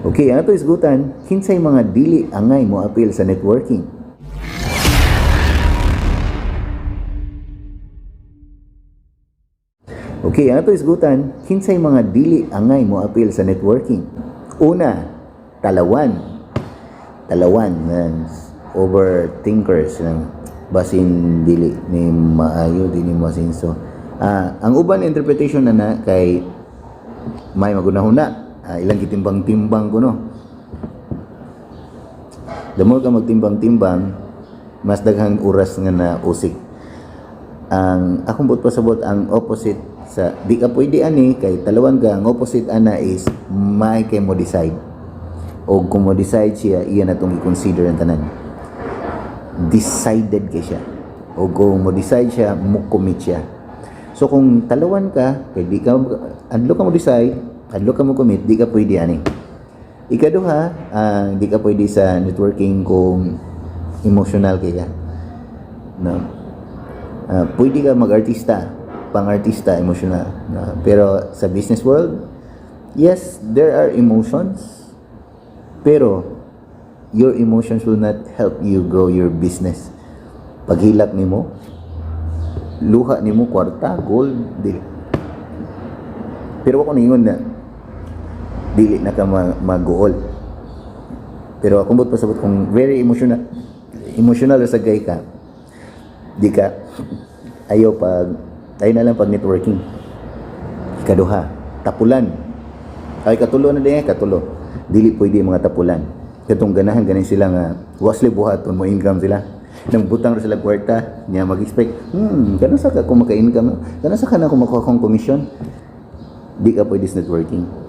Okay, ang ato isgutan, kinsay mga dili angay mo apil sa networking? Okay, ang ato isgutan, kinsay mga dili angay mo apil sa networking? Una, talawan. Talawan, yan. Overthinkers, yan. Basin dili ni maayo, dili masinso. Ang uban interpretation na na kay may magunahuna, ilang gitimbang-timbang kuno. The more ka magtimbang-timbang, mas daghang oras nga na usik. Ang akong buot pasabot, ang opposite sa di ka pwede ani kay talawan ka, ang opposite ana is may kay mo decide. O kung mo decide siya, iya na tong i-consider ang tanan. Decided kay siya. O kung mo decide siya, mo commit siya. So kung talawan ka, kay di ka adlo ka mo decide, adlo ka mo commit, di ka pwede ani. Ikaduha, di ka pwede sa networking kung emotional kay ka. No? Pwede ka mag-artista, pang-artista, emotional. No? Pero sa business world, yes, there are emotions, pero your emotions will not help you grow your business. Paghilak nimo, luha nimo kwarta, gold, dili. Pero ako ningon na dili na ka mag-goal. Pero akong buot pasabot, kung very emotional, emotional sa gay ka, di ka ayaw pag ayaw na lang pag networking. Ikaduha, tapulan. Ay, katulo na din, katulo. Dili pwede mga tapulan. Katong ganahan ganin sila nga wasli buhaton mo income sila. Nang butang ra sila kwarta, niya mag-expect, kano sa ka kung maka-income, kano sa ka na kung makuha kong commission. Di ka pwede sa networking.